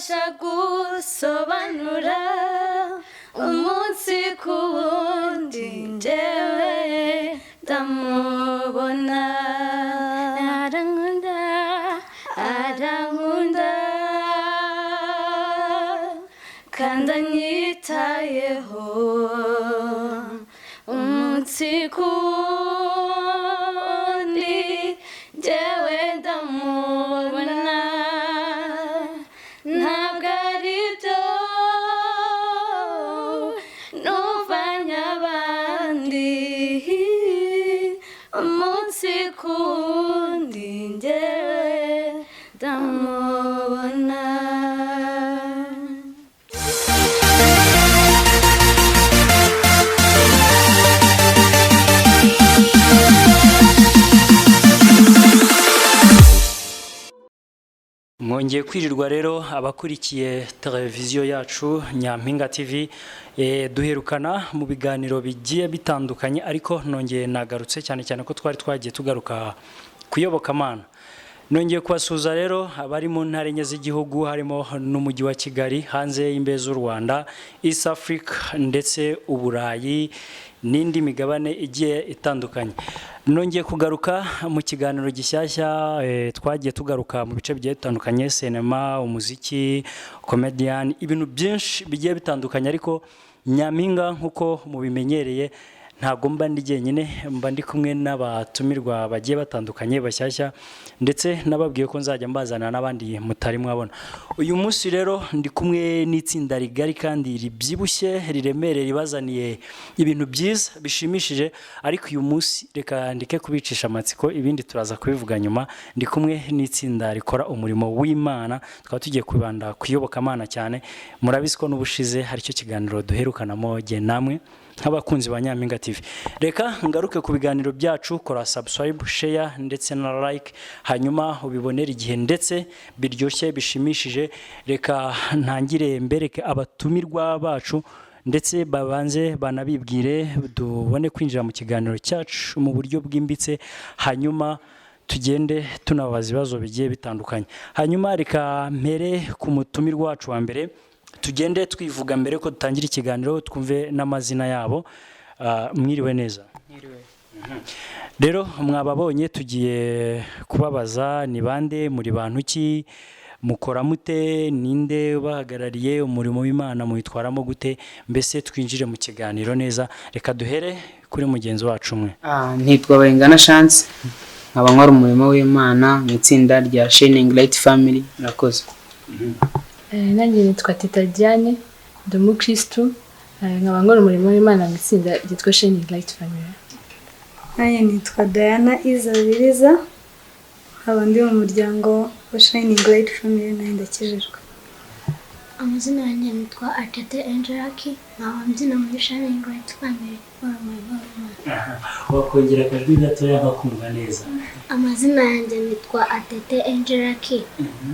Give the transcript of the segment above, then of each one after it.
Ntabasha gusobanura. Umunsi ku wundi njyewe ndamubona. Arankunda, arankunda kandi anyitayeho. Umunsi ku wundi njyewe ndamubona. Ntabwo ari byo nuvanye abandi. Umunsi ku wundi njyewe ndamubona. Mwongeye kwirirwa rero, abakurikiye televiziyo yacu Nyampinga TV. Duherukana mu biganiro bigiye bitandukanye, ariko nongeye nagarutse cyane cyane ko twari twagiye tugaruka kuyobokamana. Nongeye kubasuhuza rero abari mu ntara enye z'igihugu, harimo n'umujyi wa Kigali, hanze y'imbibe z'u Rwanda, East Africa ndetse Uburayi n'indi migabane igiye itandukanye. Nongeye kugaruka mu kiganiro gishyashya. Twagiye tugaruka mu bice bigiye bitandukanye: sinema, umuziki, comedian, ibintu byinshi bigiye bitandukanye. Ariko Nyampinga, nk'uko mubimenyereye, ntabwo mba ndi jyenyine, mba ndi kumwe n'abatumirwa bagiye batandukanye bashyashya, ndetse nababwiye ko nzajya mbazana n'abandi mutari mwabona. Uyu munsi rero ndi kumwe n'itsinda rigari kandi ribyibushye, riremereye, ribazaniye ibintu byiza bishimishije. Ariko uyu munsi reka ndike kubicisha amatsiko, ibindi turaza kubivuga nyuma. Ndi kumwe n'itsinda rikora umurimo w'Imana, tukaba tugiye kwibanda ku iyobokamana cyane. Murabizi ko n'ubushize hari icyo kiganiro duherukanamo jye namwe nk'abakunzi ba Nyampinga TV. Reka ngaruke ku biganiro byacu: kora subscribe, share ndetse na like, hanyuma ubibonere igihe ndetse biryoshye bishimishije. Reka ntangire mbereke abatumirwa bacu, ndetse babanze banabibwire, tubone kwinjira mu kiganiro cyacu mu buryo bwimbitse, hanyuma tugende tunabaza ibibazo bigiye bitandukanye. Hanyuma reka mpere ku mutumirwa wacu wa mbere, tugende twivuga mbere ko dutangira ikiganiro, twumve n'amazina yabo. Mwiriwe neza? Rero mwababonye, tugiye kubabaza: ni bande, muri bantu ki, mukora mute, ninde ubahagarariye, umurimo w'Imana muwitwaramo gute? Mbese twinjire mu kiganiro neza. Reka duhere kuri mugenzi wacu umwe. Nitwa Bayingana Chance, nkaba nkora umurimo w'Imana mu itsinda rya Shining Light Family. Murakoze. Nanjye nitwa Teta Diane, ndi umukristu, nkaba nkora umurimo w'Imana mu itsinda ryitwa Shining Light Family. Nanjye nitwa Diana Izabiriza, nkaba ndi mu muryango wa Shining Light Family, nanjye ndakijijwe. Amazina yanjye nitwa Atete Angelaki, nkaba mbyina muri Shining Light Family, nkora umurimo w'Imana. Wakongera akajwi gatoya nkakumva neza? Amazina yanjye nitwa Atete Angelaki,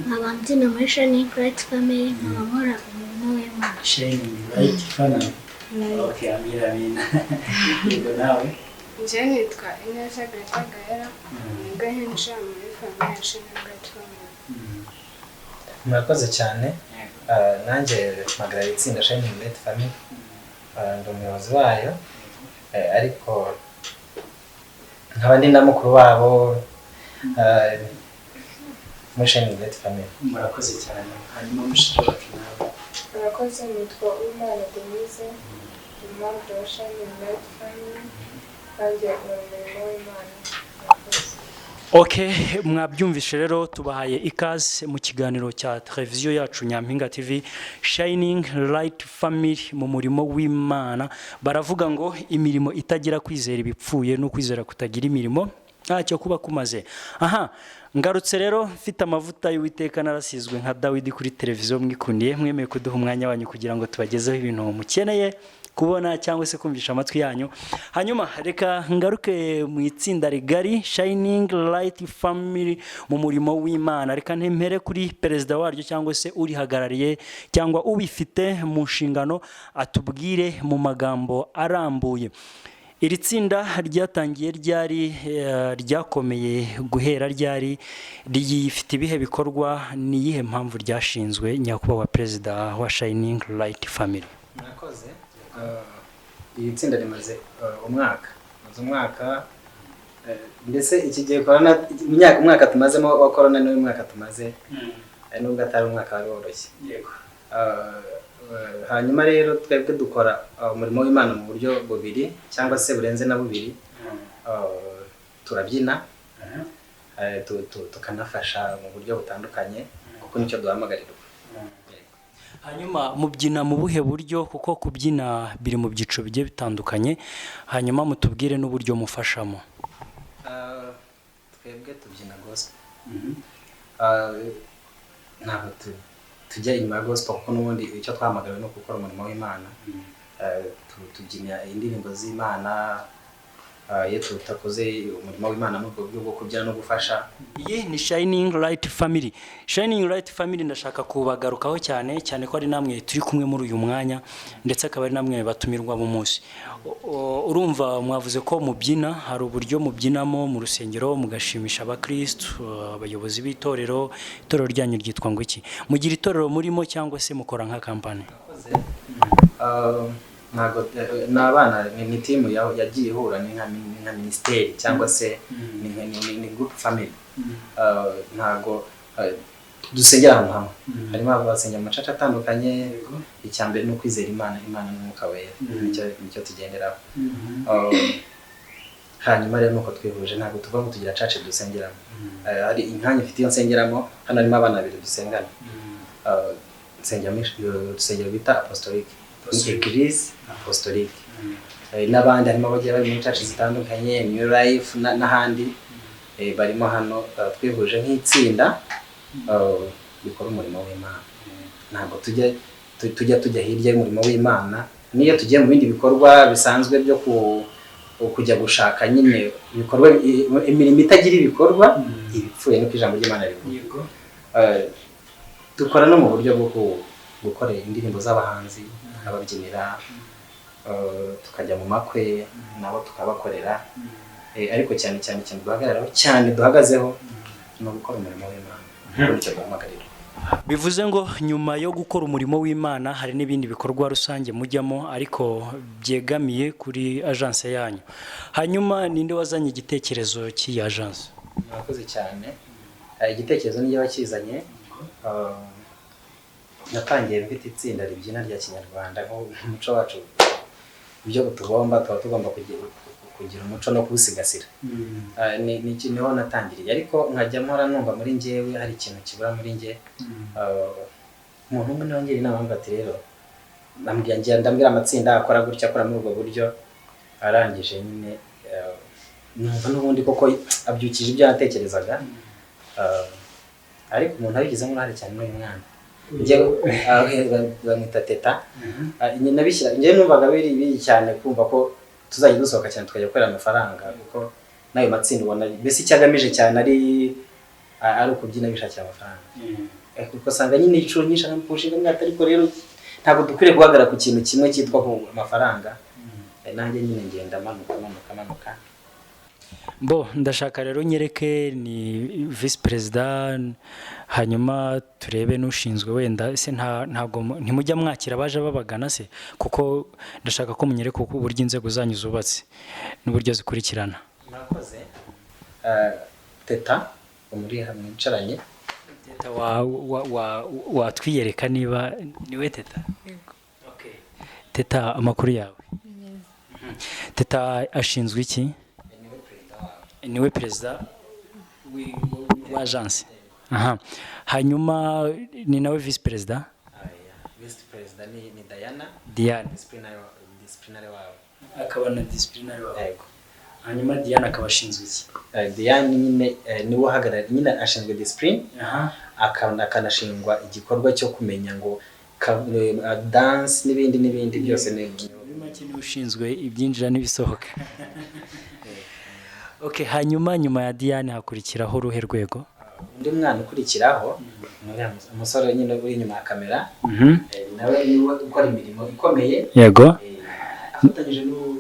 nkaba mbyina muri Shining Light Family, nkaba nkora umurimo w'Imana. Shining Light Family, okay. Amina, amina. Yego, nawe? Njyewe nitwa Ineza Greta Gaera, niga hinjira muri famille ya Shining Light Family. Murakoze cyane. Nanjye mpagarariye itsinda Shining Light Family. Ndi umuyobozi wayo, ariko nkaba ndi na mukuru wabo muri Shining Light Family. Murakoze cyane. Hanyuma mushiki wacu nawe? Murakoze, nitwa Uwimana Denise, impamvu wa Shining Light Family, nanjye nkora umurimo w'Imana. Murakoze. Ok, mwabyumvishe rero, tubahaye ikaze mu kiganiro cya televiziyo yacu Nyampinga TV, Shining Light Family mu murimo w'Imana. Baravuga ngo imirimo itagira kwizera ibipfuye, no kwizera kutagira imirimo ntacyo kuba kumaze. Aha ngarutse rero mfite amavuta y'Uwiteka, narasizwe nka Dawidi kuri televiziyo mwikundiye. Mwemeye kuduha umwanya wanyu kugira ngo tubagezeho ibintu mukeneye kubona cyangwa se kumvisha amatwi yanyu. Hanyuma reka ngaruke mu itsinda rigari Shining Light Family mu murimo w'Imana. Reka mpere kuri perezida waryo cyangwa se urihagarariye cyangwa ubifite mu nshingano, atubwire mu magambo arambuye. Iri tsinda ryatangiye ryari, ryakomeye guhera ryari, rifite ibihe bikorwa, ni iyihe mpamvu ryashinzwe, nyakubahwa perezida wa Shining Light Family? Murakoze. Iri tsinda rimaze umwaka, rimaze umwaka, mbese iki gihe corona, umwaka tumazemo wa corona niwo mwaka tumaze, nubwo atari umwaka wari woroshye. Hanyuma rero twebwe dukora umurimo w'Imana mu buryo bubiri cyangwa se burenze na bubiri. Turabyina, tukanafasha mu buryo butandukanye, kuko nicyo duhamagarirwa. Hanyuma mubyina mu buhe buryo? Kuko kubyina biri mu byiciro bigiye bitandukanye. Hanyuma mutubwire n'uburyo mufashamo. Twebwe tubyina gospel. Ntabwo tujya inyuma ya gospel, kuko n'ubundi icyo twahamagariwe ni ugukora umurimo w'Imana. Tubyina indirimbo z'Imana. Iyo tutakoze umurimo w'Imana muri ubwo buryo bwo kubyina no gufasha. Iyi ni Shining Light Family. Shining Light Family ndashaka kubagarukaho cyane cyane ko ari namwe turi kumwe muri uyu mwanya, ndetse akaba ari namwe batumirwa mu munsi. Urumva mwavuze ko mubyina, hari uburyo mubyinamo mu rusengero mugashimisha abakristu, abayobozi b'itorero. Itorero ryanyu ryitwa ngo iki? Mugira itorero murimo cyangwa se mukora nka kampani? Ntabwo ni abana, ni team yagiye ihura, ni nka minisiteri cyangwa se ni group family. Ntabwo dusengera ahantu hamwe, harimo abasengera mu macaca atandukanye. Icya mbere ni ukwizera Imana, Imana n'Umwuka Wera, nicyo tugenderaho. Hanyuma rero nuko twihuje, ntabwo tuva ngo tugira church dusengeramo. Hari inkanya ifite iyo nsengeramo, hano harimo abana babiri dusengana. Nsengera muri urusengero bita Apostolique, ni Eglise Apostolique. N'abandi harimo abagiye bari muri church zitandukanye, New Life n'ahandi. Barimo hano. Twihuje nk'itsinda rikora umurimo w'Imana. Ntabwo tujya hirya y'umurimo w'Imana. Niyo tugiye mu bindi bikorwa bisanzwe byo kujya gushaka nyine ibikorwa, imirimo itagira ibikorwa ibipfuye, niko ijambo ry'Imana rivuga. Dukora no mu buryo bwo gukora indirimbo z'abahanzi, tukababyinira, tukajya mu makwe nabo tukabakorera. Ariko cyane cyane ikintu duhagararaho cyane, duhagazeho, ni ugukora umurimo w'Imana, kuko nicyo duhamagarira. Bivuze ngo nyuma yo gukora umurimo w'Imana hari n'ibindi bikorwa rusange mujyamo, ariko byegamiye kuri agence yanyu. Hanyuma ninde wazanye igitekerezo cy'iyi agence? Murakoze cyane. Igitekerezo nijye wakizanye. Natangiye mfite itsinda ribyina rya kinyarwanda, nk'umuco wacu, ibyo tugomba, tuba tugomba kugira umuco no kuwusigasira. Niho natangiriye, ariko nkajya mpora numva muri njyewe hari ikintu kibura muri njye. Umuntu umwe niwe wangira inama, ambwira ati rero, ndambwira, ngira ndambwira amatsinda akora gutya, akora muri ubwo buryo. Arangije nyine, numva n'ubundi koko abyukije ibyo natekerezaga. Ariko umuntu abigizemo uruhare cyane n'uyu mwana. Njyewe bamwita Teta. Nyine nabishyira, njyewe numvaga biri biri cyane kumva ko tuzajya dusohoka cyane tukajya gukorera amafaranga, kuko n'ayo matsinda ubona mbese icyo agamije cyane ari ukubyina bishakira amafaranga. Kuko usanga nyine inshuro nyinshi aramupushinga mwata, ariko rero ntabwo dukwiriye guhagarara ku kintu kimwe cyitwa ku amafaranga. Nanjye nyine ngenda manuka, manuka, manuka. Bo ndashaka rero nyereke ni visi perezida, hanyuma turebe n'ushinzwe wenda ese ntabwo ntimujya mwakira abaje babagana se? Kuko ndashaka ko munyereka uko uburyo inzego zanyu zubatse n'uburyo zikurikirana. Murakoze. Teta muri mwicaranye. Teta, watwiyereka niba niwe Teta? Okay. Teta, amakuru yawe? Teta ashinzwe iki? Niwe perezida wa agence. Aha, hanyuma ni nawe visi perezida? Visi perezida ni Diana. Diane. Disciplinary wabo. Akaba na disciplinary wawe? Yego. Hanyuma Diane akaba ashinzwe iki? Diane nyine niwe uhagarariye, nyine ashinzwe discipline, akanashingwa igikorwa cyo kumenya ngo dance n'ibindi n'ibindi byose ni Muri make niwe ushinzwe ibyinjira n'ibisohoka. Okay, hanyuma nyuma ya Diane hakurikiraho uruhe rwego? Undi mwana ukurikiraho ni uriya umusore nyine uri inyuma ya kamera. Nawe niwe ukora imirimo ikomeye. Yego. Afatanyije n'uwo.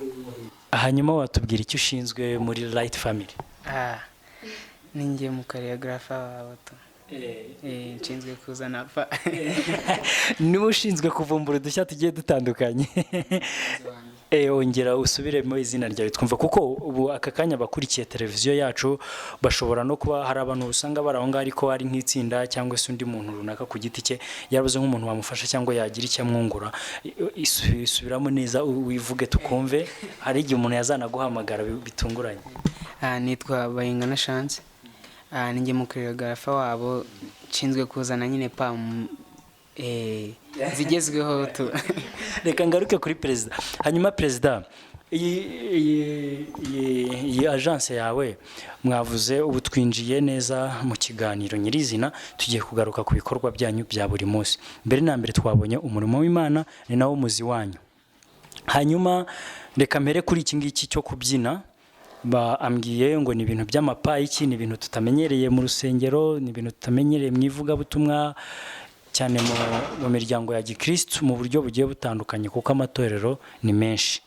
Hanyuma watubwira icyo ushinzwe muri Light Family? Ah, ni njye mu choreographer wabo tu. Nshinzwe kuzana pa. Niba ushinzwe kuvumbura udushya tugiye dutandukanye. Ongera usubiremo izina ryawe twumva, kuko ubu aka kanya abakurikiye televiziyo yacu bashobora no kuba hari abantu usanga bari aho ngaho, ariko ari nk'itsinda cyangwa se undi muntu runaka ku giti cye yarabuze nk'umuntu wamufasha cyangwa yagira icyo amwungura. Isubiramo neza, wivuge tukumve. Hari igihe umuntu yazanaguhamagara bitunguranye. Ah, nitwa Bayingana Chance. Ah, ni njye mu choreographer wabo, nshinzwe kuzana nyine pa zigezweho tu. Reka ngaruke kuri perezida. Hanyuma perezida, iyi agence yawe mwavuze, ubu twinjiye neza mu kiganiro nyirizina, tugiye kugaruka ku bikorwa byanyu bya buri munsi. Mbere na mbere twabonye umurimo w'Imana ni nawo muzi wanyu. Hanyuma reka mpere kuri iki ngiki cyo kubyina. Ambwiye ngo ni ibintu by'amapayiki, ni ibintu tutamenyereye mu rusengero, ni ibintu tutamenyereye mu ivugabutumwa, cyane mu miryango ya gikristu mu buryo bugiye butandukanye, kuko amatorero ni menshi.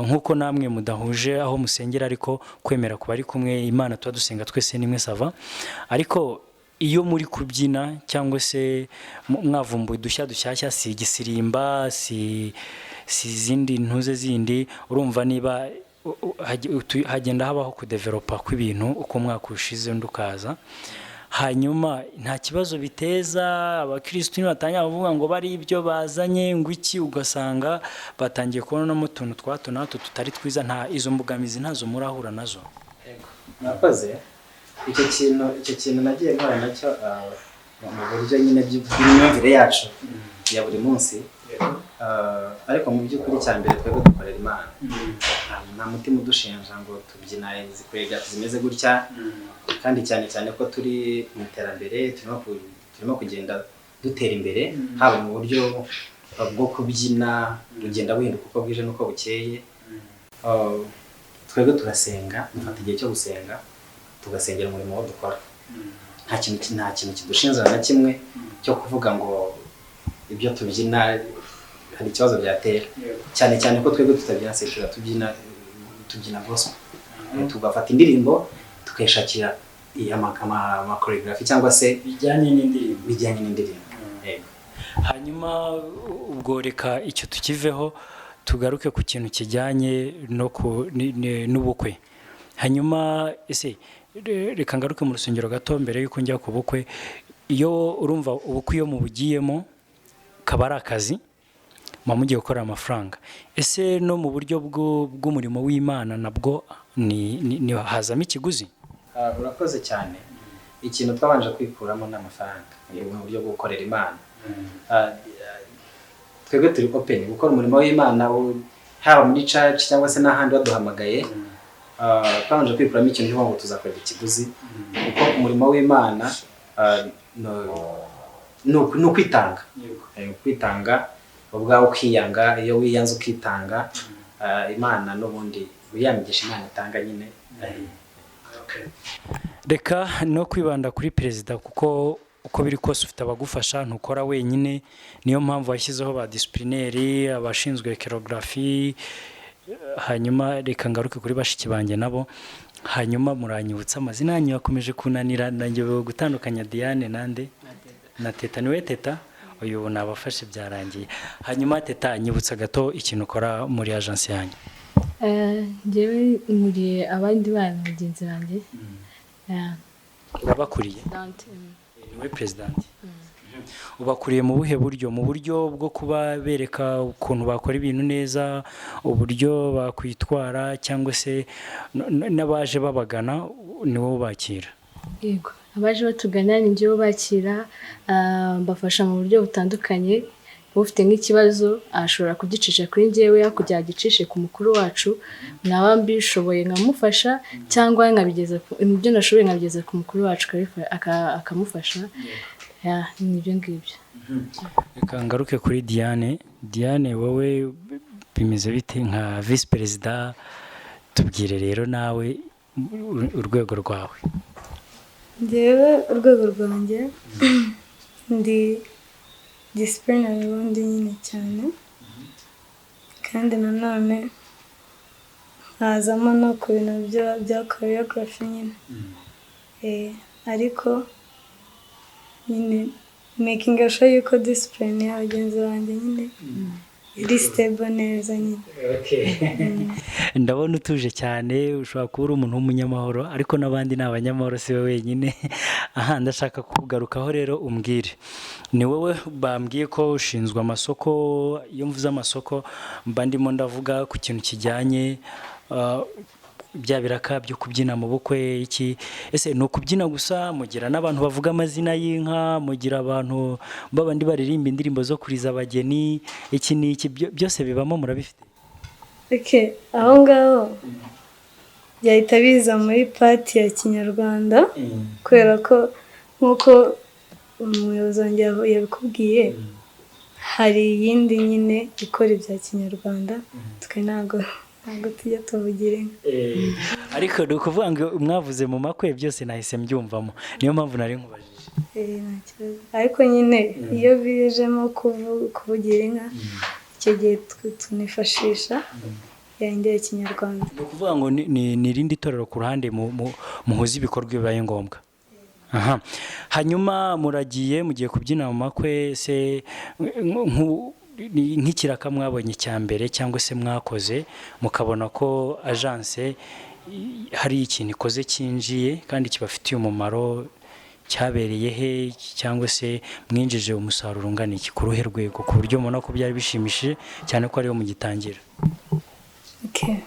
Nk'uko namwe mudahuje aho musengera, ariko kwemera kuba ari kumwe, Imana tuba dusenga twese nimwe, ça va. Ariko iyo muri kubyina cyangwa se mwavumbuye udushya dushyashya, si igisirimba, si izindi ntuze zindi, urumva niba hagenda habaho kudevelopa kw'ibintu uko umwaka ushize undi ukaza, hanyuma nta kibazo biteza abakirisitu nibatangira kuvuga ngo bari ibyo bazanye ngo iki, ugasanga batangiye kubonamo utuntu twa hato na hato tutari twiza? Nta izo mbogamizi ntazo murahura nazo? Murakoze. Icyo kintu nagiye mpura nacyo mu buryo nyine bw'imyumvire yacu ya buri munsi. Ariko mu by'ukuri, cya mbere twebwe dukorera Imana. Nta mutima udushinja ngo tubyina izi choreography zimeze gutya, kandi cyane cyane ko turi mu iterambere, turimo kugenda dutera imbere, haba mu buryo bwo kubyina bugenda buhinduka uko bwije n'uko bukeye. Twebwe turasenga, dufata igihe cyo gusenga, tugasengera umurimo wo dukora. Nta kintu kidushinja na kimwe cyo kuvuga ngo ibyo tubyina hari ikibazo byatera, cyane cyane ko twebwe tutabyina secular, tubyina gospel. Tugafata indirimbo tukayishakira ama choreography cyangwa se bijyanye n'indirimbo. Bijyanye n'indirimbo. Yego. Hanyuma ubwo reka icyo tukiveho, tugaruke ku kintu kijyanye no ku n'ubukwe. Hanyuma ese reka ngaruke mu rusengero gato mbere y'uko njya ku bukwe. Iyo urumva ubukwe, iyo mubugiyemo kaba ari akazi, muba mugiye gukorera amafaranga. Ese no mu buryo bw'umurimo w'Imana nabwo ni hazamo ikiguzi? Ah, urakoze cyane. Ikintu twabanje kwikuramo ni amafaranga mu buryo bwo gukorera Imana. Twebwe turi open gukora umurimo w'Imana, haba muri church cyangwa se n'ahandi baduhamagaye. Twabanje kwikuramo ikintu cyo ngo tuzakorera ikiguzi, kuko umurimo w'Imana ni ukwitanga. Kwitanga ubwawe, ukiyanga. Iyo wiyanze ukitanga, Imana n'ubundi ya migisha Imana itanga nyine. Reka no kwibanda kuri perezida, kuko uko biri kose ufite abagufasha, ntukora wenyine. Niyo mpamvu washyizeho ba disciplinaire, abashinzwe choreography. Hanyuma reka ngaruke kuri bashiki banjye nabo. Hanyuma muranyibutsa amazina yanyu, yakomeje kunanira nanjye gutandukanya. Diane nande na Teta? Niwe Teta uyu nabafashe, byarangiye. Hanyuma Teta, nyibutsa gato ikintu ukora muri agence yanyu. Njyewe nkuriye abandi bana bagenzi banjye. Urabakuriye? President. Niwe president. Ubakuriye mu buhe buryo? Mu buryo bwo kuba bereka ukuntu bakora ibintu neza, uburyo bakwitwara, cyangwa se n'abaje babagana ni wowe ubakira? Yego, abaje batugana ni njyewe ubakira, mbafasha mu buryo butandukanye. Ufite nk'ikibazo ashobora kugicisha kuri njyewe, kugira agicishe ku mukuru wacu, naba mbishoboye nkamufasha, cyangwa nkabigeza mu byo nashoboye nkabigeza ku mukuru wacu akamufasha. Ya, ni ibyo ngibyo. Reka ngaruke kuri Diane. Diane, wowe bimeze bite nka visi perezida? Tubwire rero nawe urwego rwawe. Njyewe urwego rwanjye, ndi disciplinary ubundi nyine cyane, kandi nanone Nkazamo no ku bintu bya choreography nyine. Ariko nyine making sure yuko discipline ya bagenzi banjye nyine iri stable neza nyine. Ndabona utuje cyane, ushobora kuba uri umuntu w'umunyamahoro, ariko n'abandi ni abanyamahoro, si we wenyine. Aha ndashaka kugarukaho rero, umbwire, ni wowe bambwiye ko ushinzwe amasoko. Iyo mvuze amasoko mba ndimo ndavuga ku kintu kijyanye bya biraka byo kubyina mu bukwe. Iki ese ni ukubyina gusa? Mugira n'abantu bavuga amazina y'inka, mugira abantu babandi baririmba indirimbo zo kuriza abageni, iki n'iki, byose bibamo, murabifite? Okay, aho ngaho byahita biza muri part ya Kinyarwanda, kubera ko nk'uko umuyobozi wanjye yabikubwiye, hari iyindi nyine ikora ibya Kinyarwanda, twe ntabwo tujya tuvugira inka. Ariko ni ukuvuga ngo mwavuze mu makwe, byose nahise mbyumvamo, niyo mpamvu nari nkubajije. Nta kibazo. Ariko nyine iyo bijemo kuvugira inka, icyo gihe tunifashisha yindi ya Kinyarwanda. Ni ukuvuga ngo ni irindi torero ku ruhande muhuza ibikorwa iyo bibaye ngombwa. Aha, hanyuma muragiye, mugiye kubyina mu makwe se, nk'ikiraka mwabonye cya mbere cyangwa se mwakoze mukabona ko agence hari ikintu ikoze cyinjiye kandi kibafitiye umumaro, cyabereye he, cyangwa se mwinjije umusaruro ungana iki, ku ruhe rwego, ku buryo mubona ko byari bishimishije cyane ko ariyo mugitangira? Okay.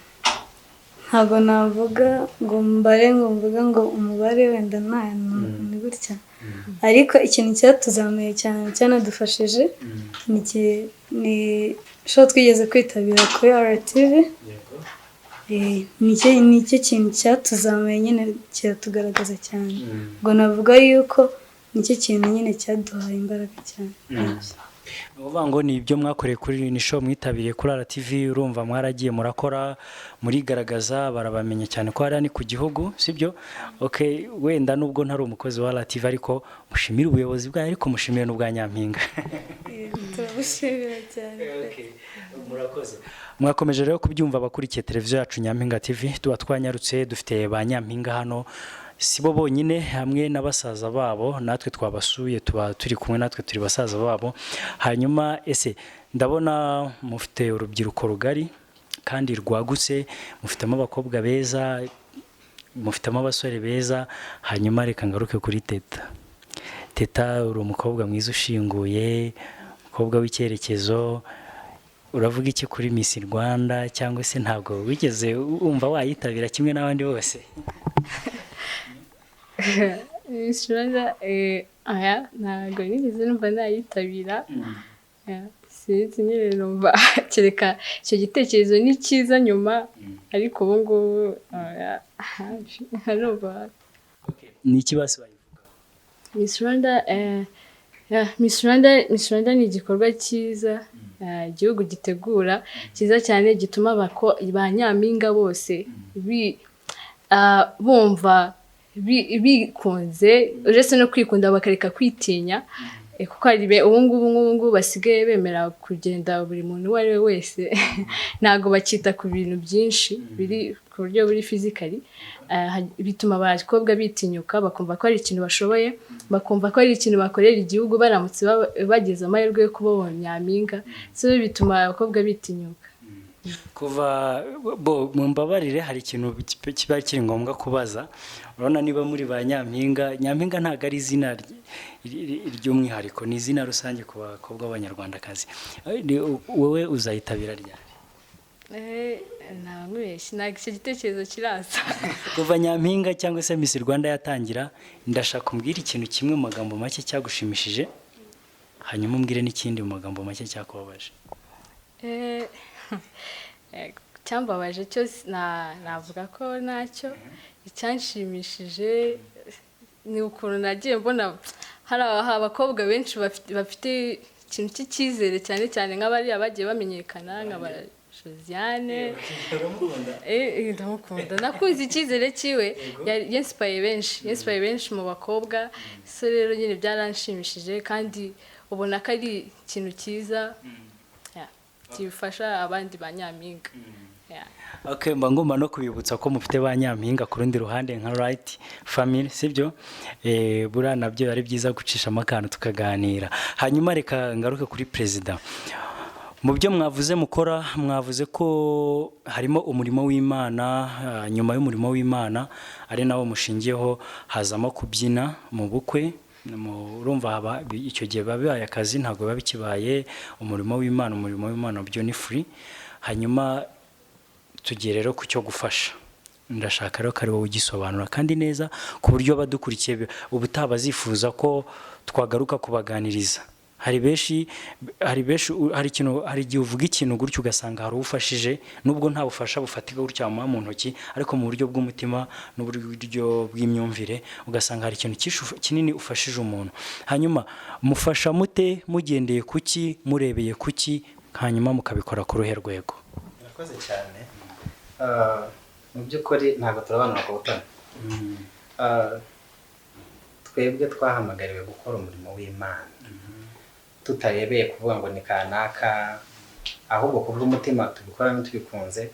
Ntabwo navuga ngo mbare, ngo mvuge ngo umubare wenda nta ni gutya, ariko ikintu cyatuzamuye cyane, cyanadufashije, ni show twigeze kwitabira kuri RTV. Nicyo kintu cyatuzamuye nyine, kiratugaragaza cyane. Ubwo navuga yuko nicyo kintu nyine cyaduhaye imbaraga cyane. Ni ukuvuga ngo ni ibyo mwakoreye kuri, ni show mwitabiriye kuri RTV. Urumva mwaragiye murakora, murigaragaza, barabamenya cyane ko hariya ni ku gihugu, sibyo? Okay, wenda nubwo ntari umukozi wa RTV, ariko mushimire ubuyobozi bwayo, ariko mushimire n'ubwa Nyampinga. Turabushimira cyane pe. Murakoze. Mwakomeje rero kubyumva, abakurikiye televiziyo yacu Nyampinga TV, tuba twanyarutse, dufite ba Nyampinga hano, si bo bonyine, hamwe na basaza babo, natwe twabasuye, tuba turi kumwe, natwe turi basaza babo. Hanyuma ese ndabona mufite urubyiruko rugari kandi rwagutse, mufitemo abakobwa beza, mufitemo abasore beza. Hanyuma reka ngaruke kuri Teta. Teta, uri umukobwa mwiza ushinguye, umukobwa w'icyerekezo. Uravuga iki kuri Miss Rwanda, cyangwa se ntabwo wigeze wumva wayitabira kimwe n'abandi bose? Miss Rwanda, aya ntabwo nigeze numva nayitabira. Sinzi nyine, numva kereka icyo gitekerezo ni cyiza nyuma, ariko ubu ngubu oya, numva. Ni iki basi bayivuga? Miss Rwanda, yeah, Miss Rwanda ni igikorwa cyiza igihugu gitegura, cyiza cyane, gituma ba nyampinga bose bumva bikunze, uretse no kwikunda bakareka kwitinya. Kuko hari ubu ngubu, nk'ubu ngubu basigaye bemera kugenda buri muntu uwo ari we wese, ntabwo bakita ku bintu byinshi biri ku buryo buri physically. Bituma abakobwa bitinyuka, bakumva ko ari ikintu bashoboye, bakumva ko ari ikintu bakorera igihugu baramutse bagize amahirwe yo kuba nyampinga. So bituma abakobwa bitinyuka. Kuva bo, mumbabarire, hari ikintu kiba kiri ngombwa kubaza. Urabona niba muri ba nyampinga, nyampinga ntabwo ari izina ry'umwihariko, ni izina rusange ku bakobwa b'Abanyarwandakazi. Wowe uzayitabira ryari? Ntabwo nkubeshye, ntabwo icyo gitekerezo kiraza. Kuva nyampinga cyangwa se Miss Rwanda yatangira, ndashaka umbwire ikintu kimwe mu magambo make cyagushimishije, hanyuma umbwire n'ikindi mu magambo make cyakubabaje. Icyambabaje cyo navuga ko ntacyo. Icyanshimishije ni ukuntu nagiye mbona hari abakobwa benshi bafite ikintu cy'icyizere, cyane cyane nk'abariya bagiye bamenyekana nka ba Josiane. Ndamukunda, nakunze icyizere cyiwe, yinspiye benshi, yinspiye benshi mu bakobwa. So rero nyine byaranshimishije, kandi ubona ko ari ikintu cyiza, yeah, gifasha abandi ba nyampinga. Yeah. Okay, mba ngomba no kubibutsa ko mufite ba nyampinga ku rundi ruhande nka Right Family, sibyo? Buriya nabyo ari byiza gucishamo akantu tukaganira. Hanyuma reka ngaruke kuri perezida. Mu byo mwavuze mukora, mwavuze ko harimo umurimo w'Imana, nyuma y'umurimo w'Imana ari nawo mushingiyeho hazamo kubyina mu bukwe. Urumva haba icyo gihe biba bibaye akazi, ntabwo biba bikibaye umurimo w'Imana. Umurimo w'Imana byo ni free. Hanyuma tugiye rero ku cyo gufasha. Ndashaka rero ko ari wowe ugisobanura kandi neza, ku buryo abadukurikiye ubutaha bazifuza ko twagaruka kubaganiriza. Hari benshi, hari ikintu, hari igihe uvuga ikintu gutyo ugasanga hari ufashije, nubwo nta bufasha bufatika gutya wamuha mu ntoki, ariko mu buryo bw'umutima n'uburyo bw'imyumvire ugasanga hari ikintu kinini ufashije umuntu. Hanyuma mufasha mute, mugendeye kuki, murebeye kuki, hanyuma mukabikora ku ruhe rwego? Murakoze cyane. Mu by'ukuri ntabwo turabanura ku butoni. Twebwe twahamagariwe gukora umurimo w'Imana tutarebeye kuvuga ngo ni kanaka, ahubwo kubw'umutima tubikora tubikunze,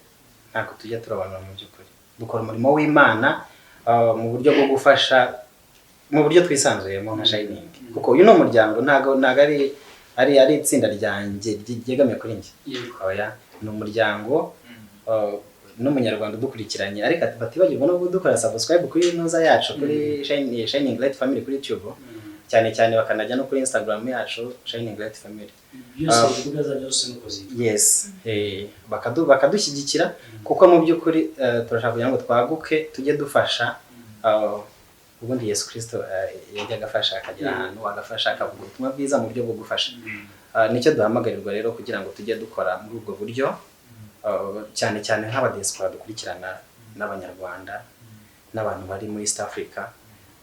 ntabwo tujya turabanura. Mu by'ukuri dukora umurimo w'Imana mu buryo bwo gufasha, mu buryo twisanzuyemo nka Shining, kuko uyu ni umuryango, ntabwo ari itsinda ryanjye ryegamiye kuri njye. Oya, ni umuryango, n'umunyarwanda udukurikiranye, ariko batibagirwa no dukora subscribe kuri ntuza yacu, kuri Shining Light Family kuri YouTube cyane cyane, bakanajya no kuri Instagram yacu Shining Light Family. Byose, imbuga zanyu zose nuko zitwa. Yes, bakadushyigikira, kuko mu by'ukuri turashaka kugira ngo twaguke, tujye dufasha. Ubundi Yesu Kristo yajyaga afasha, akagera ahantu agafasha, akavuga ubutumwa bwiza mu buryo bwo gufasha. Nicyo duhamagarirwa rero, kugira ngo tujye dukora muri ubwo buryo, cyane cyane nk'abadiaspora dukurikirana n'abanyarwanda n'abantu bari muri East Africa.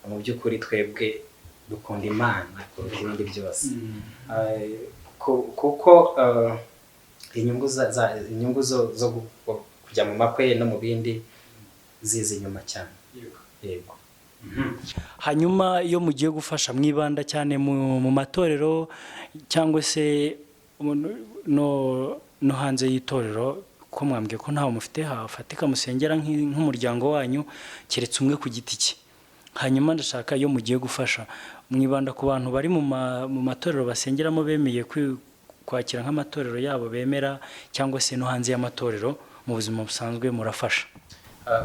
Mu by'ukuri twebwe dukunda Imana kuruta ibindi byose. Kuko inyungu inyungu zo kujya mu makwe no mu bindi ziza inyuma cyane, yego. Hanyuma iyo mugiye gufasha, mwibanda cyane mu matorero cyangwa se no hanze y'itorero? Ko mwambwiye ko ntawe mufite hafatika musengera nk'umuryango wanyu, keretse umwe ku giti cye. Hanyuma ndashaka, iyo mugiye gufasha, mwibanda ku bantu bari mu matorero basengeramo, bemeye kwakira nk'amatorero yabo bemera, cyangwa se no hanze y'amatorero mu buzima busanzwe murafasha?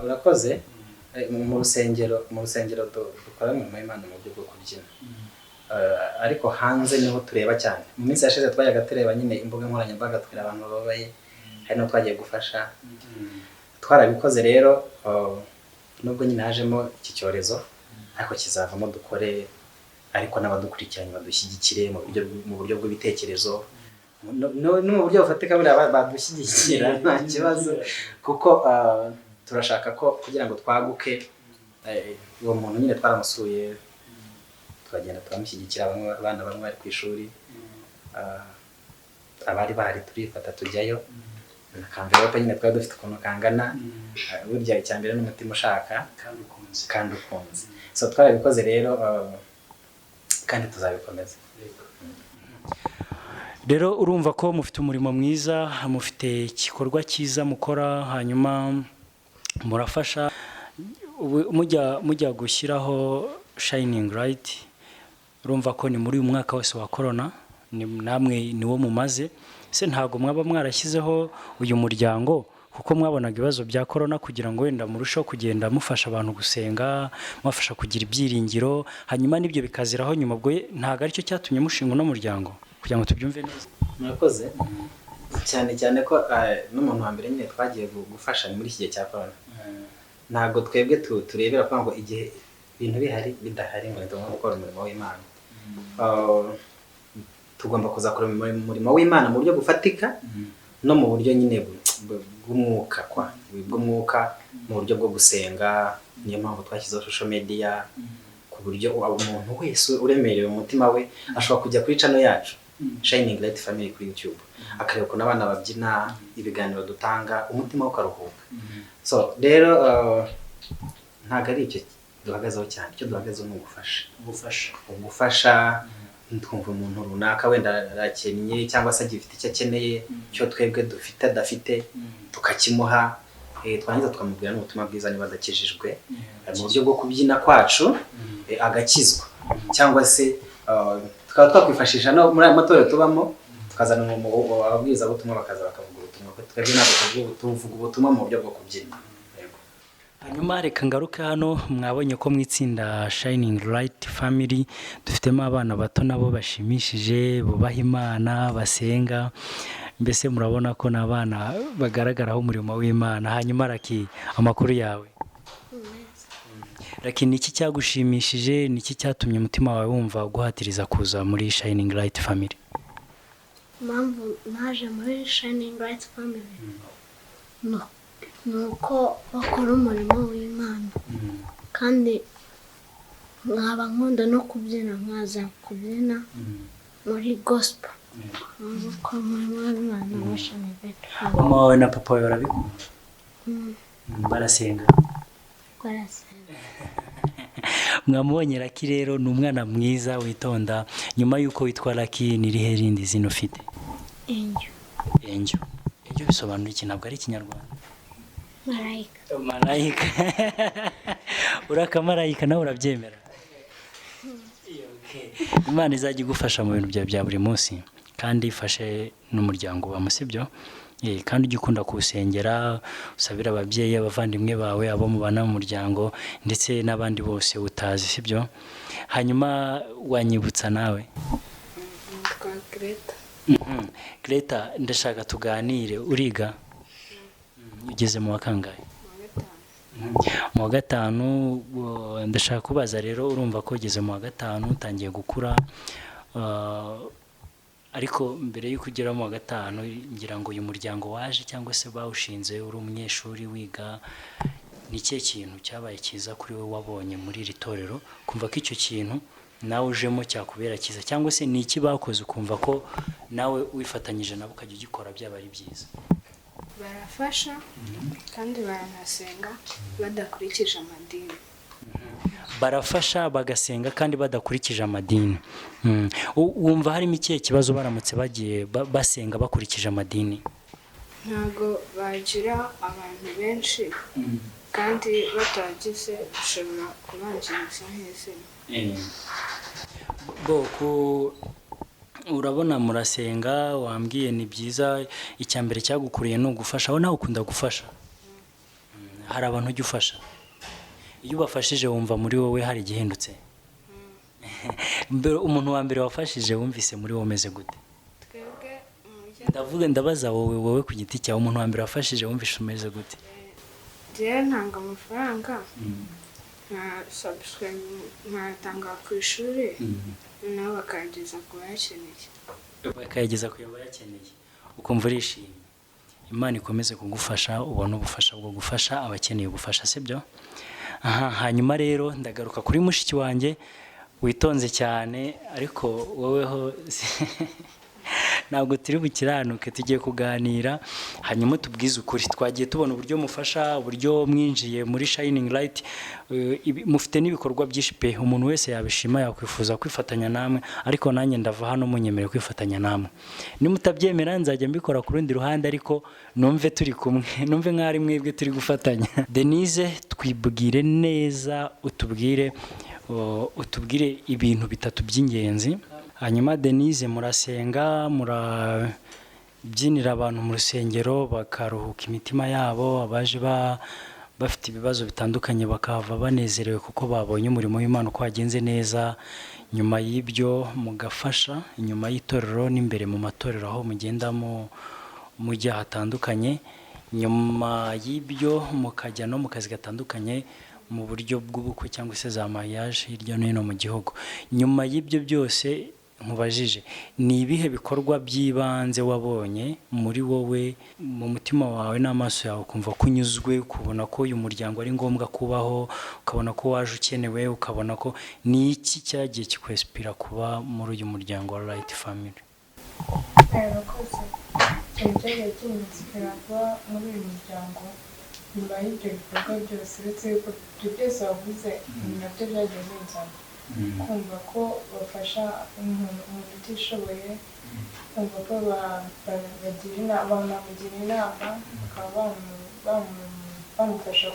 Urakoze. Mu rusengero dukora umurimo w'Imana mu buryo bwo kubyina. Ariko hanze niho tureba cyane. Mu minsi yashize twajyaga tureba nyine imbuga nkoranyambaga, tukareba abantu bababaye, hari n'uwo twagiye gufasha, twarabikoze rero. Nubwo nyine hajemo iki cyorezo, ariko kizavamo dukore, ariko n'abadukurikiranye badushyigikire mu buryo bw'ibitekerezo no mu buryo bufatika. Buriya badushyigikira nta kibazo, kuko turashaka ko kugira ngo twaguke. Uwo muntu nyine twaramusuye, turagenda turamushyigikira. Bamwe, abana bamwe bari ku ishuri, abari bahari turifata tujyayo akamverope nyine twari dufite ukuntu kangana. Burya icya mbere ni umutima ushaka kandi ukunze. Kandi ukunze. So twarabikoze rero, kandi tuzabikomeza. Rero urumva ko mufite umurimo mwiza, mufite igikorwa cyiza mukora, hanyuma murafasha. Ubu mujya gushyiraho Shining Light, urumva ko ni muri uyu mwaka wose wa corona, ni namwe niwo mumaze se? Ntabwo mwaba mwarashyizeho uyu muryango kuko mwabonaga ibibazo bya corona, kugira ngo wenda murusheho kugenda mufasha abantu gusenga, mubafasha kugira ibyiringiro, hanyuma n'ibyo bikaziraho nyuma? Ubwo ntabwo aricyo cyatumye mushinga uno muryango, kugira ngo tubyumve neza? Murakoze cyane, cyane ko n'umuntu wa mbere nyine twagiye gufasha ni muri iki gihe cya corona. Ntabwo twebwe turebera kuvuga ngo igihe ibintu bihari bidahari ngo ntitugomba gukora umurimo w'Imana. Tugomba kuzakora umurimo w'Imana mu buryo bufatika no mu buryo nyine bw'umwuka, kwa bw'umwuka, mu buryo bwo gusenga. Niyo mpamvu twashyizeho social media, ku buryo umuntu wese uremerewe mu mutima we ashobora kujya kuri channel yacu Shining Light Family kuri YouTube, akareba ukuntu abana babyina, ibiganiro dutanga, umutima we ukaruhuka. So rero ntabwo ari icyo duhagazeho cyane. Icyo duhagazeho ni ugufasha. Ubufasha. Ugufasha. Twumva umuntu runaka wenda arakennye cyangwa se agifite icyo akeneye cyo twebwe dufite adafite, tukakimuha, twarangiza tukamubwira n'ubutumwa bwiza niba adakijijwe, mu buryo bwo kubyina kwacu, agakizwa, cyangwa se tukaba twakwifashisha no muri aya matorero tubamo, tukazana ababwirizabutumwa bakaza bakavuga ubutumwa. Twebwe ntabwo tuvuga ubutumwa mu buryo bwo kubyina. Yego. Hanyuma reka ngaruke hano. Mwabonye ko mu itsinda Shining Light Family dufitemo abana bato nabo bashimishije, bubaha Imana, basenga. Mbese murabona ko ni abana bagaragaraho umurimo w'Imana. Hanyuma Lucky, amakuru yawe? Lucky, ni iki cyagushimishije, ni iki cyatumye umutima wawe wumva guhatiriza kuza muri Shining Light Family? Impamvu naje muri Shining Light Family ni uko bakora umurimo w'Imana, kandi nkaba nkunda no kubyina, nkaza kubyina muri gospel, bakora umurimo w'Imana muri Shining Light Family. Mama wawe na papa wawe barabikunda? Barasenga? Barasenga. Mwamubonye Lucky rero, ni umwana mwiza witonda. Nyuma y'uko witwa Lucky, ni irihe rindi zina ufite? Enjo. Enjo. Enjo bisobanura iki? Ntabwo ari Ikinyarwanda. Marayika. Marayika. Uri akamarayika, nawe urabyemera? Imana izajya igufasha mu bintu byawe bya buri munsi, kandi ifashe n'umuryango ubamo, sibyo? Kandi ujye ukunda kuwusengera, usabire ababyeyi, abavandimwe bawe, abo mubana mu muryango, ndetse n'abandi bose utazi, sibyo? Hanyuma wanyibutsa nawe? Nitwa Greta. Greta, ndashaka tuganire. Uriga? Ugeze mu wa kangahe? Mu wa gatanu. Mu wa gatanu. Ndashaka kubaza rero, urumva ko ugeze mu wa gatanu, utangiye gukura, ariko mbere y'uko ugera mu wa gatanu, ngira ngo uyu muryango waje cyangwa se bawushinze uri umunyeshuri wiga. Ni ikihe kintu cyabaye cyiza kuri wowe wabonye muri iri torero, kumva ko icyo kintu nawe ujemo cyakubera cyiza, cyangwa se ni iki bakoze ukumva ko nawe wifatanyije nabo ukajya ugikora byaba ari byiza? Barafasha kandi baranasenga badakurikije amadini. Barafasha, bagasenga kandi badakurikije amadini. Wumva harimo ikihe kibazo baramutse bagiye basenga bakurikije amadini? Ntabwo bagira abantu benshi, kandi batagize bishobora kubangiriza nk'izina. Bo urabona murasenga, wambwiye ni byiza. Icya mbere cyagukuriye ni ugufasha. Aho nawe ukunda gufasha? Hari abantu ujya ufasha? Iyo ubafashije wumva muri wowe hari igihindutse? Mbere, umuntu wa mbere wafashije wumvise muri wowe umeze gute? Twebwe umuryango Ndavuga, ndabaza wowe ku giti cyawe, umuntu wa mbere wafashije wumvise umeze gute? Njyewe ntanga amafaranga nka subscribe, nkayatanga ku ishuri, noneho bakayageza ku bayakeneye. Bakayageza ku bayakeneye, ukumva urishimye. Imana ikomeze kugufasha, ubone ubufasha bwo gufasha abakeneye ubufasha, sibyo? Aha. Hanyuma rero ndagaruka kuri mushiki wanjye witonze cyane, ariko woweho ntabwo turi bukiranuke, tugiye kuganira hanyuma tubwize ukuri. Twagiye tubona uburyo mufasha, uburyo mwinjiye muri Shining Light, mufite n'ibikorwa byinshi pe, umuntu wese yabishima, yakwifuza kwifatanya namwe. Ariko nanjye ndava hano munyemereye kwifatanya namwe. Nimutabyemera nzajya mbikora ku rundi ruhande, ariko numve turi kumwe, numve nk'aho ari mwebwe turi gufatanya. Denise, twibwire neza, utubwire ibintu bitatu by'ingenzi. Hanyuma Denise, murasenga, murabyinira abantu mu rusengero bakaruhuka imitima yabo, abaje bafite ibibazo bitandukanye bakahava banezerewe kuko babonye umurimo w'Imana uko wagenze neza. Nyuma y'ibyo mugafasha inyuma y'itorero n'imbere mu matorero aho mugenda mujya hatandukanye. Nyuma y'ibyo mukajya no mu kazi gatandukanye mu buryo bw'ubukwe cyangwa se za mariage hirya no hino mu gihugu. Nyuma y'ibyo byose nkubajije, ni ibihe bikorwa by'ibanze wabonye muri wowe, mu mutima wawe n'amaso yawe, ukumva ko unyuzwe, ukabona ko uyu muryango ari ngombwa kubaho, ukabona ko waje ukenewe, ukabona ko ni iki cyagiye kikwesipira kuba muri uyu muryango wa Light Family? Abakozi, ikintu cyagiye kinyinspira kuba muri uyu muryango nyuma y'ibyo bikorwa byose, uretse yuko ibyo byose wavuze ni nabyo byagiye binzana. Kumva ko bafasha umuntu utishoboye, kumva ko bagira inama, banamugira inama, bakaba bamufasha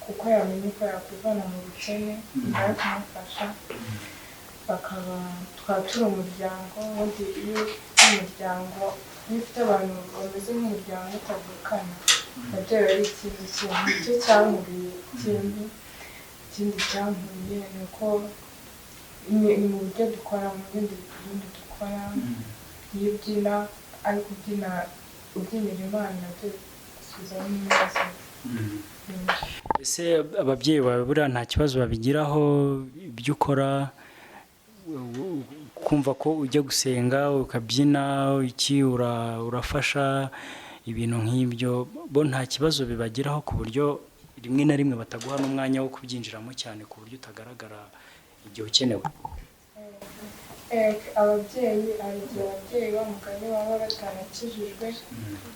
kuko yamenya uko yakwivana mu bukene, bari kumufasha. Bakaba twaba turi umuryango. Ubundi iyo ufite umuryango, iyo ufite abantu bameze nk'umuryango utavukana, nabyo biba ari ikindi kintu. Nicyo cyankuriye. Ikindi cyankuriye ni uko ni mu buryo dukora, mu bindi dukora, iyo ubyina ari kubyina ubyinira Imana, nabyo bigusubizamo umunezero. Ese ababyeyi bawe buriya nta kibazo babigiraho, ibyo ukora, kumva ko ujya gusenga ukabyina iki, urafasha ibintu nk'ibyo, bo nta kibazo bibagiraho, ku buryo rimwe na rimwe bataguha n'umwanya wo kubyinjiramo cyane, ku buryo utagaragara igihe ukenewe? Ababyeyi, hari igihe ababyeyi b'umugani baba batarakijijwe,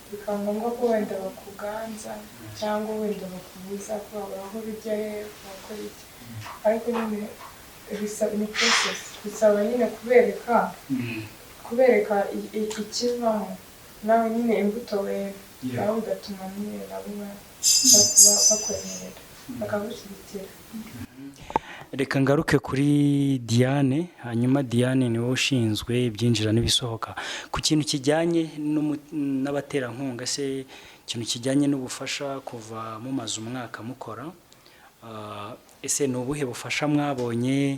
bikaba ngombwa ko wenda bakuganza cyangwa wenda bakubuza ko aho ujya he, wakora iki. Ariko nyine ni process, bisaba nyine kubereka ikivamo, nawe nyine imbuto wera, nawe bigatuma nyine nabo bakwemerera, bakagushyigikira. Reka ngaruke kuri Diane. Hanyuma Diane, niwe ushinzwe ibyinjira n'ibisohoka ku kintu kijyanye n'abaterankunga se, ikintu kijyanye n'ubufasha. Kuva mumaze umwaka mukora, ese ni ubuhe bufasha mwabonye?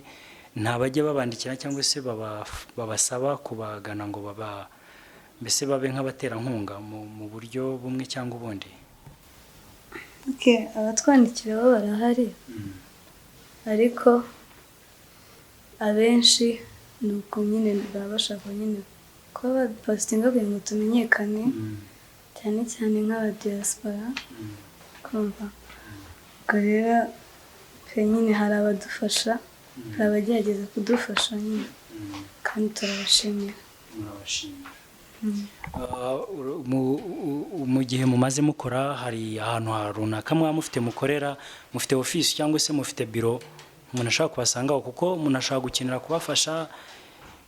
Nta bajya babandikira cyangwa se babasaba kubagana ngo baba mbese babe nk'abaterankunga mu buryo bumwe cyangwa ubundi? Okay, abatwandikira bo barahari, ariko abenshi ni uko nyine baba bashaka nyine kuba bapositinga kugira ngo tumenyekane, cyane cyane nk'aba diaspora, kumva. Ubwo rero pe nyine hari abadufasha, hari abagerageza kudufasha nyine, kandi turabashimira. Murabashimira. Mu gihe mumaze mukora, hari ahantu runaka mwaba mufite mukorera, mufite ofisi cyangwa se mufite biro umuntu ashobora kubasangaho? Kuko umuntu ashobora gukenera kubafasha,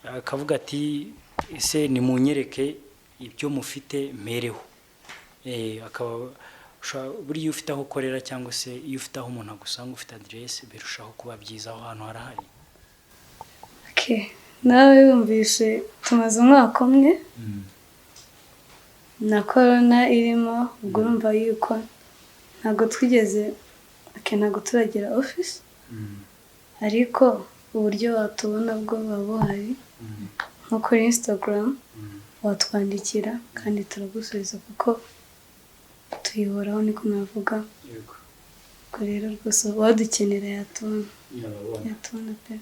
akavuga ati: "Ese nimunyereke ibyo mufite mpereho." Akaba buriya iyo ufite aho ukorera cyangwa se iyo ufite aho umuntu agusanga, ufite aderesi, birushaho kuba byiza. Aho hantu harahari? Okay. Nawe wumvishe, tumaze umwaka umwe na korona irimo, ubwo urumva yuko ntabwo twigeze, okay, ntabwo turagira office, ariko uburyo watubona bwo buba buhari. Nko kuri Instagram watwandikira kandi turagusubiza, kuko tuyihoraho, niko navuga. Ubwo rero rwose uwadukenera yatubona, yatubona pe.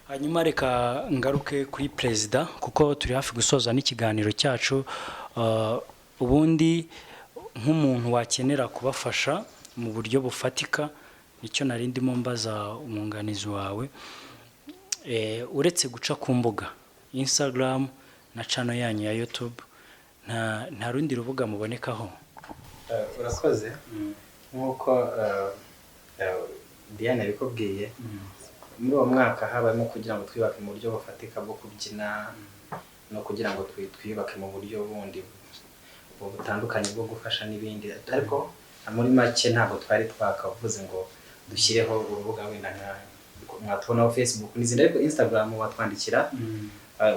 Hanyuma reka ngaruke kuri perezida, kuko turi hafi gusoza n'ikiganiro cyacu. Ubundi nk'umuntu wakenera kubafasha mu buryo bufatika, nicyo nari ndimo mbaza umwunganizi wawe, uretse guca ku mbuga Instagram na channel yanyu ya YouTube, nta rundi rubuga mubonekaho? Urakoze. Nk'uko Diane yabikubwiye, muri uwo mwaka habayemo kugira ngo twiyubake mu buryo bufatika bwo kubyina, no kugira ngo twiyubake mu buryo bundi butandukanye bwo gufasha n'ibindi. Ariko muri make ntabwo twari twakavuze ngo dushyireho urubuga wenda nka mwatubonaho Facebook n'izindi, ariko Instagram watwandikira,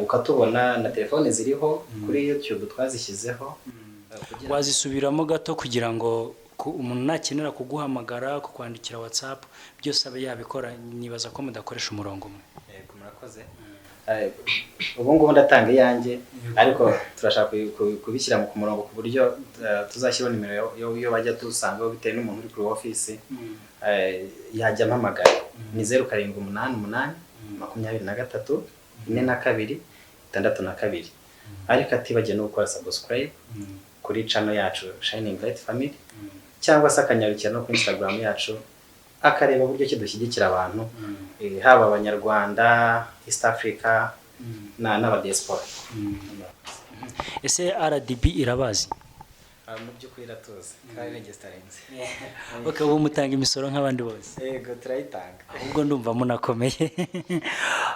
ukatubona, na telefone ziriho kuri YouTube twazishyizeho, kugira Wazisubiramo gato kugira ngo umuntu nakenera kuguhamagara, kukwandikira WhatsApp, byose abe yabikora. Nibaza ko mudakoresha umurongo umwe. Yego, murakoze. Ubu ngubu ndatanga iyanjye, ariko turashaka kubishyira ku murongo ku buryo tuzashyiraho nimero yo bajya dusangaho, bitewe n'umuntu uri kuri ofisi, yajya ampamagara. Ni 0788 23 42 62, ariko atibagiwe no gukora subscribe kuri channel yacu Shining Light Family, cyangwa se akanyarukira no kuri Instagram yacu, akareba uburyo ki dushyigikira abantu, haba abanyarwanda, East Africa na n'abadiaspora. Ese RDB irabazi? Mu by'ukuri iratuzi kandi regisitarinze. Okay, ubu mutanga imisoro nk'abandi bose? Yego, turayitanga. Ahubwo ndumva munakomeye.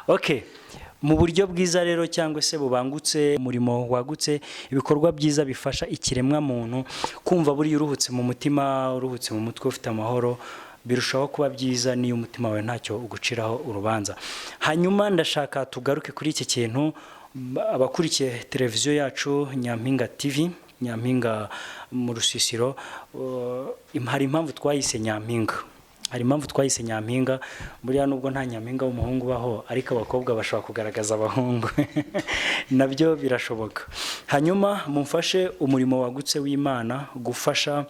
Okay, mu buryo bwiza rero cyangwa se bubangutse, umurimo wagutse, ibikorwa byiza bifasha ikiremwa muntu kumva buriya uruhutse mu mutima, uruhutse mu mutwe, ufite amahoro, birushaho kuba byiza niyo umutima wawe ntacyo uguciraho urubanza. Hanyuma ndashaka tugaruke kuri iki kintu. Abakurikiye televiziyo yacu Nyampinga TV, Nyampinga mu rusisiro, hari impamvu twayise Nyampinga. Hari impamvu twayise Nyampinga. Buriya nubwo nta nyampinga w'umuhungu ubaho, ariko abakobwa bashobora kugaragaza abahungu, nabyo birashoboka. Hanyuma mumfashe umurimo wagutse w'Imana, gufasha,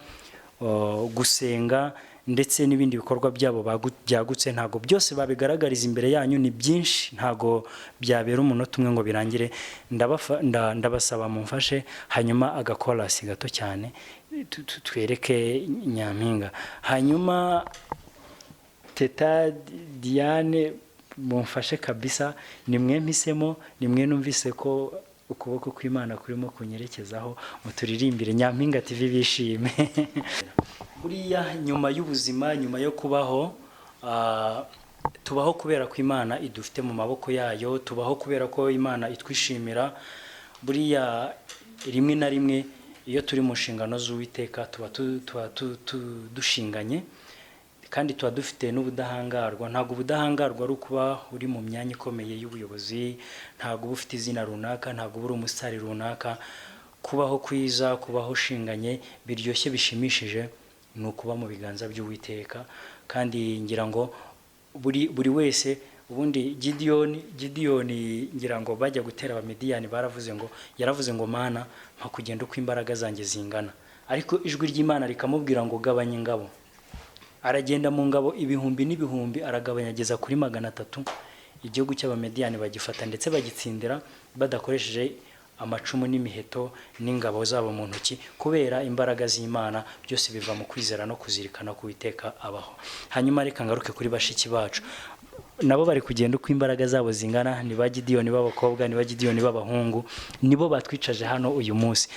gusenga ndetse n'ibindi bikorwa byabo byagutse, ntabwo byose babigaragariza imbere yanyu, ni byinshi, ntabwo byabera umunota umwe ngo birangire. Ndabasaba mumfashe hanyuma agakorasi gato cyane twereke Nyampinga. Hanyuma Teta Diane, mumfashe kabisa, ni mwe mpisemo, ni mwe numvise ko ukuboko kw'Imana kurimo kunyerekezaho, muturirimbire Nyampinga TV bishime. Buriya nyuma y'ubuzima, nyuma yo kubaho, tubaho kubera ko Imana idufite mu maboko yayo, tubaho kubera ko Imana itwishimira. Buriya rimwe na rimwe iyo turi mu nshingano z'Uwiteka tuba dushinganye, kandi tuba dufite n'ubudahangarwa. Ntabwo ubudahangarwa ari ukuba uri mu myanya ikomeye y'ubuyobozi, ntabwo uba ufite izina runaka, ntabwo uba uri umusitari runaka. Kubaho kwiza, kubaho ushinganye biryoshye bishimishije ni ukuba mu biganza by'Uwiteka. Kandi ngira ngo buri wese, ubundi Gidiyoni ngira ngo bajya gutera Abamidiyani baravuze ngo, yaravuze ngo Mana mpa kugenda uko imbaraga zanjye zingana, ariko ijwi ry'Imana rikamubwira ngo gabanya ingabo. Aragenda mu ngabo ibihumbi n'ibihumbi, aragabanya ageza kuri 300. Igihugu cy'Abamediyani bagifata ndetse bagitsindira badakoresheje amacumu n'imiheto n'ingabo zabo mu ntoki, kubera imbaraga z'Imana. Byose biva mu kwizera no kuzirikana ku Uwiteka abaho. Hanyuma reka ngaruke kuri bashiki bacu, nabo bari kugenda uko imbaraga zabo zingana. Ni ba Gidiyoni b'abakobwa, ni ba Gidiyoni b'abahungu, nibo batwicaje hano uyu munsi.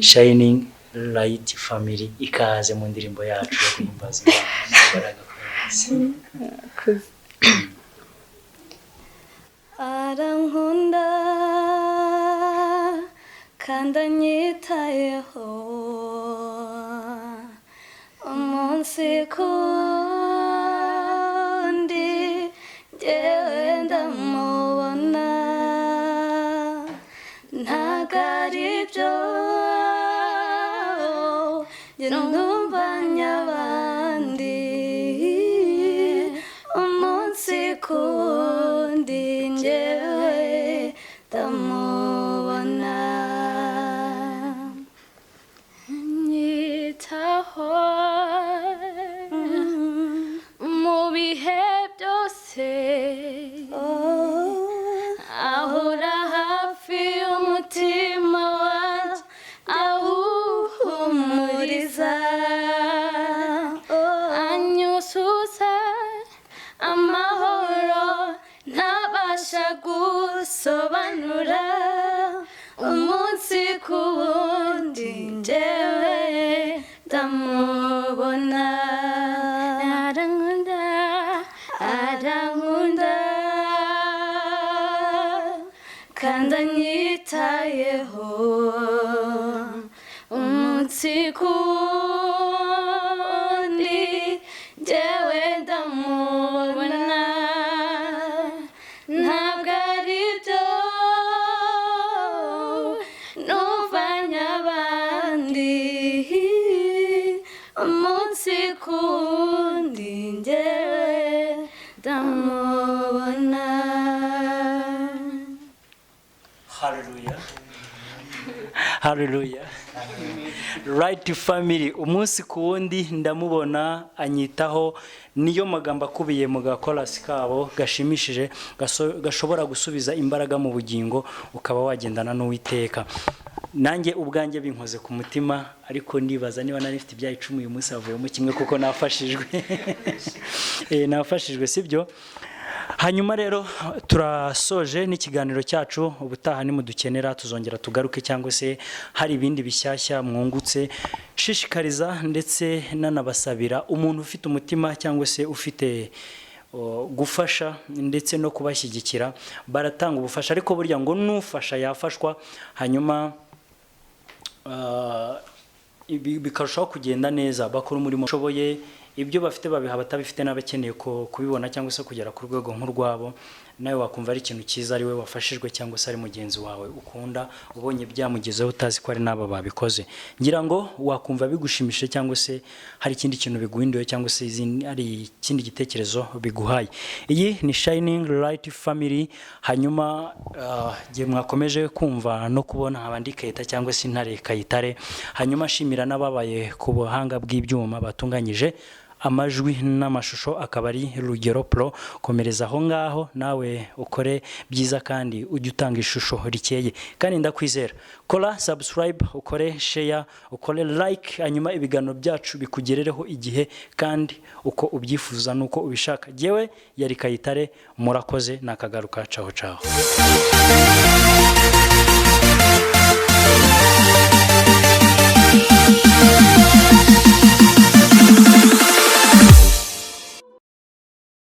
Shining Light Family, ikaze mu ndirimbo yacu yo guhimbaza Imana. Arankunda kandi anyitayeho umunsi ku wundi, njyewe ndamubona, ntabwo ari byo njye numva nyabandi, umunsi ku wundi njyewe ndamubona. Nyitaho mu bihe byose, ahora hafi y'umutima wanjye, awuhumuriza, anyuzuza amahoro ntabasha gusobanura. Umunsi ku wundi njyewe ndamubona. Arankunda, arankunda kandi anyitayeho umunsi ku wundi, njyewe ndamubona, ntabwo ari byo numva nyabandi, umunsi ku wundi njyewe ndamubona. Hallelujah. Hallelujah. Right Family, umunsi ku wundi ndamubona anyitaho, niyo magambo akubiye mu gakorasi kabo gashimishije, gashobora gusubiza imbaraga mu bugingo, ukaba wagendana n'Uwiteka. Nanjye ubwanjye binkoze ku mutima, ariko ndibaza niba nari mfite ibyaha 10 uyu munsi havuyemo kimwe, kuko nafashijwe. Nafashijwe, sibyo? Hanyuma rero turasoje n'ikiganiro cyacu. Ubutaha nimudukenera tuzongera tugaruke, cyangwa se hari ibindi bishyashya mwungutse. Shishikariza ndetse nanabasabira umuntu ufite umutima cyangwa se ufite gufasha ndetse no kubashyigikira. Baratanga ubufasha, ariko burya ngo n'ufasha yafashwa, hanyuma ibi bikarushaho kugenda neza. Bakora umurimo ushoboye, ibyo bafite babiha abatabifite n'abakeneye kubibona cyangwa se kugera ku rwego nk'urwabo. Nawe wakumva ari ikintu cyiza, ari we wafashijwe cyangwa se ari mugenzi wawe ukunda ubonye byamugezeho, utazi ko ari n'aba babikoze. Ngira ngo wakumva bigushimishije, cyangwa se hari ikindi kintu biguhinduye, cyangwa se hari ikindi gitekerezo biguhaye. Iyi ni Shining Light Family. Hanyuma igihe mwakomeje kumva no kubona abandi Kayita cyangwa se Intare Kayitare. Hanyuma ashimira n'ababaye ku buhanga bw'ibyuma batunganyije amajwi n'amashusho, akaba ari Rugero Pro. Komereza aho ngaho nawe ukore byiza kandi ujye utanga ishusho rikeye, kandi ndakwizera. Kora subscribe, ukore share, ukore like, hanyuma ibiganiro byacu bikugerereho igihe kandi uko ubyifuza n'uko ubishaka. Jyewe yari Kayitare, murakoze, nakagaruka. Caho caho.